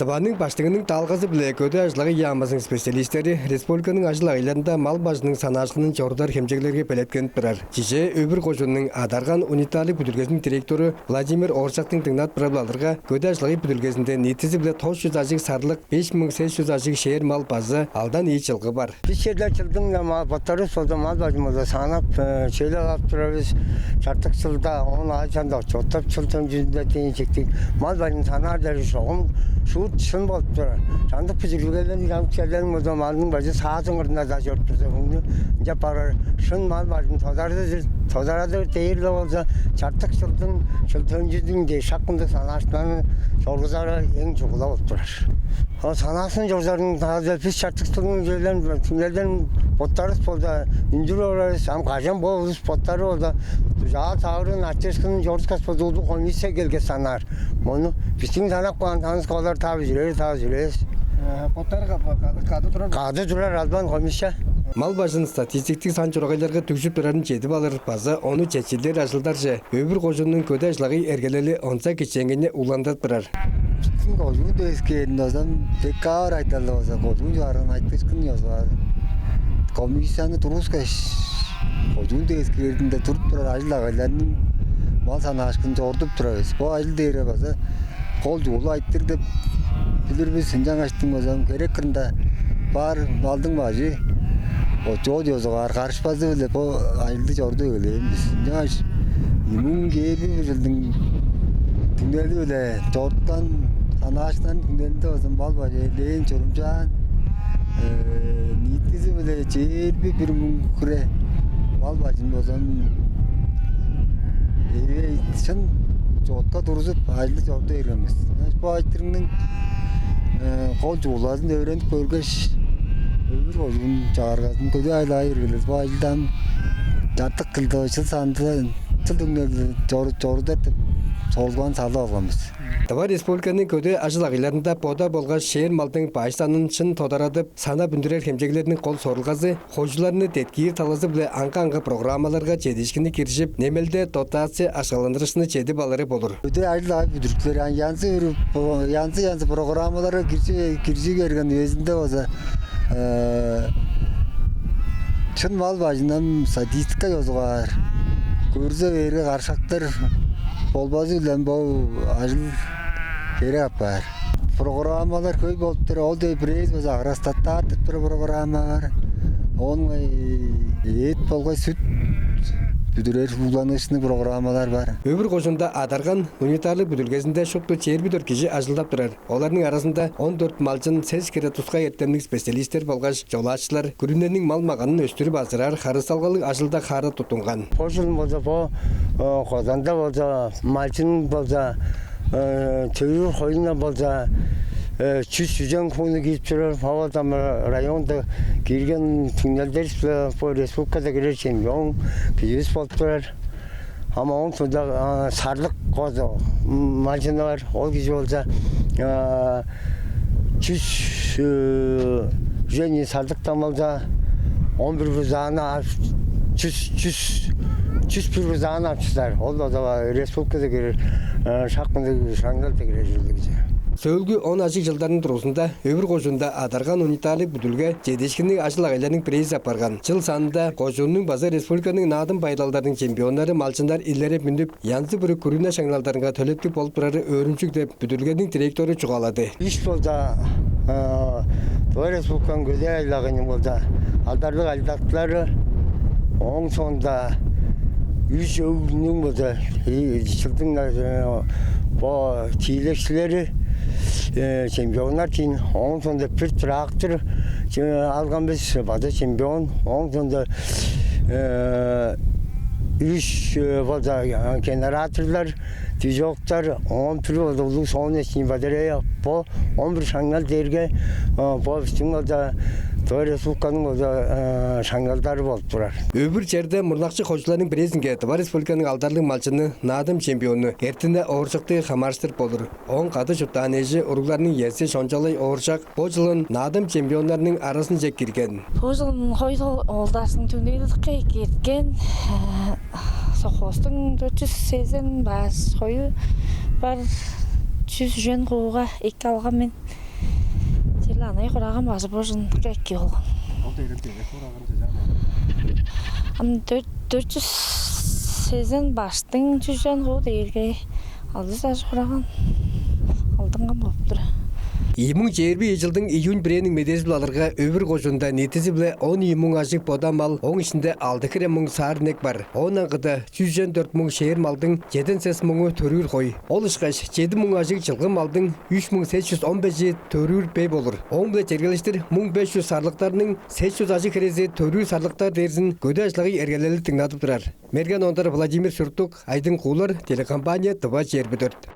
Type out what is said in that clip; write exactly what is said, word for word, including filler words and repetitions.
Тываның Баштыңының даалгазы-биле Көдээ ажыл-агый яамызының специалистери республиканың ажыл-агыйларында мал бажының санаашкынын чорудар хемчеглерге белеткенип турар. Чижээ, Өвүр кожууннуң Адарган унитарлыг бүдүрүлгезиниң директору Владимир Ооржактың дыңнадып турары-биле алырга, Көдээ ажыл-агый бүдүрүлгезинде ниитизи-биле тос чүс ажыг сарлык, беш муң сес чүс ажыг шээр мал база алдан ийи чылгы бар. Бис черде чылдың-на мал, боттарывыс болза мал бажын болза санап, э, чүвелеп ап турар бис. Чартык чылда, он ай чанда отчёттап, чыл төнчүзүнде дээн чектиг мал бажын санаар дээш, чогум шуут шын болуп турар. Чамдык бүзүрүлгелерниң, чамдык черлериниң болза малының бажы саазын кырында-даа чоруп турза, бүгүнү ынчап барар. Шын мал бажын тодарадыр, тодарадыр дээр-ле болза, чартык чылдың, чыл төнчүзүнүң дээш шак мындыг санаашкыннарны чоргузары эң чугула болуп турар. Ол санаашкын чорзарының таазы бис чартык чылдың чүвелерин, түңнелдерин боттарывыс болза үндүрүп орар бис. Ам кажан бо улус боттары болза чаа тавырын, ачыышкынын чорудупкаш болза, улуг комиссия келгеш санаар. Мону бистиң санап каан санывыска олар тап үжүрер, тап үжүрер эвес. Э, боттары ка-, ка-, кады турар. Кады турар албан комиссия. Мал бажын статистиктиг сан-чурагайларга дүгжүп турарын чедип алыр база ону чечилдир ажылдарже Өвүр кожууннуң Көдээ ажыл-агый эргелели онза кичээнгейни угландырып турар. Бистиң кожуун девискээринде база декабрь айда-ла база кожуун чугаарган айтыышкын ёзугаар комиссияны тургускаш, кожуун девискээринде туруп турар ажыл-агыйларның мал санаашкынын чорудуп турар бис. Бо ажыл дээрге база кол чугула айтырыг деп билир бис. Ынчангаштың болза херек кырында бар малдың бажы отчёт ёзугаар карышпазы-биле бо ажылды чорудуп эгелээн бис. Ынчангаш ийи муң чээрби бир чылдың түңнели-биле чоруткан санаашкыннарның түңнелинде болза мал бажы элээн чурумчаан, э, ниитизи-биле чээрби бир муң хире мал бажын болза эвээш шын чоотка тургузуп, ажылды чорудуп берген бис. Значит, бо айтырыгның, э, кол чугулазын өөренип көргеш, Өвүр кожуун чагыргазын, Көдээ ажыл-агый эргелелин бо ажылдан чартык чылда, чыл санында, чыл түңнелинде чору-, чорудар деп сорулганы салып алган бис. Тыва Республиканың көдээ ажыл-агыйларында бода болгаш шээр малдың баш санын шын тодарадып, санап үндүрер хемчеглерниң кол сорулгазы – кожуларны деткиир талазы-биле аңгы-аңгы программаларга чедиишкинниг киржип, немелде дотация акшаландырыышкынны чедип алыры болур. Көдээ ажыл-агый бүдүрүлгелери янзы-бүрү, янзы-янзы программаларга киржи-, киржи берген үезинде болза, э, шын мал бажындан статистика ёзугаар көрзе бээрге, карышкактар болбазы-биле бо ажыл херек апаар. Программалар хөй болуп тур. Ол дег бирээзи болза «Агростартап» деп тур программа бар. Оон эът болгаш сүт бүдүрер угланыышкынныг программалар бар. Өвүр кожуунда «Адарган» унитарлыг бүдүрүлгезинде шупту чээрби дөрт кижи ажылдап турар. Оларның аразында он дөрт малчын, сес хире тускай эртемниг специалистер болгаш чолаачылар күрүнениң мал-маганын өстүрүп азыраар харыысалгалыг ажылда хаара туттунган. Бо чылын болза бо, э, Козанда болза, малчын болза, э, төгүр хоюндан болза, э, чүс үжен хууну киип турар. Павлодар районунда киирген түңнелдеривис-биле бо республикада кирер чемпион киживис болуп турар. Ам ооң соонда, а, сарлык козу, м, малчыны бар. Ол кижи болза, а, чүс, э, үжен ийи сарлыктан болза, он бир бузааны ап, чүс, чүс, чүс бир бузааны ап чыдар. Ол болза республикада кирер, э, шак мындыг шаңналда кирер ужурлуг кижи. Сөөлгү он ажыг чылдарның дургузунда Өвүр кожуунда «Адарган» унитарлыг бүдүрүлге чедиишкинниг ажыл-агыйларның бирээзи апарган. Чыл санында кожууннуң база республиканың наадым-байырлалдарының чемпионнары малчыннар илередип үнүп, янзы-бүрү күрүне шаңналдарынга төлептиг болуп турары өөрүнчүг деп, бүдүрүлгениң директору чугаалады. Бис болза, э, Тыва Республиканың көдээ ажыл-агыйының болза алдарлыг ажылдакчылары, ооң соонда үш өг-бүлениң болза, э, чылдың, э, бо тиилекчилери, э, чемпионнар чейин, ооң соонда бир трактор, э, алган бис, база чемпион, ооң соонда, э, үш, э, болза, э, генераторлар, движоктар, оон бир болза улуг солнечный батарея. Бо он бир шаңнал дээрге, э, бо бистиң болза Тыва Республиканың болза, э, шаңналдары болуп турар. Өвүр черде мурнакчы кожуларның бирээзинге Тыва Республиканың алдарлыг малчыны, наадым чемпиону Эртине Ооржакты хамаарыштырып болур. Ооң кады чурттаан эжи, уругларның иези Шончалай Ооржак бо чылын наадым чемпионнарының аразынче кирген. Бо чылын хой ол-, оолдаашкынның түңнелдикке кирген, э, совхоздуң дөрт чүс сезен баш хою бар, Чүс үжен хууга эки алган мен. Черле анай хураган бажы божунга эки болган. Ол дээрге эки хураган чыжаан. Ам дөрт дөрт чүс сезен баштың чүс үжен хуу дээрге алды саш хураган алдынган болуп тур. Ийи муң чээрби ийи чылдың июнь бирээниң медээзи-биле алырга, Өвүр кожуунда ниитизи-биле он ийи муң ажыг бода мал, ооң иштинде алды хире муң саар инек бар. Оон аңгыда чүс чүзен дөрт муң шээр малдың чеден сес муңу төрүүр хой. Ол ышкаш чеди муң ажыг чылгы малдың үш муң сес чүс он бежи төрүүр бей болур. Ооң-биле чергелештир муң беш чүс сарлыктарның сес чүс ажыг хирези төрүүр сарлыктар дээрзин көдээ ажыл-агый эргелели дыңнадып турар. Мерген Ондар, Владимир Сюртук, Айдың Куулар, телекомпания «Тыва чээрби дөрт».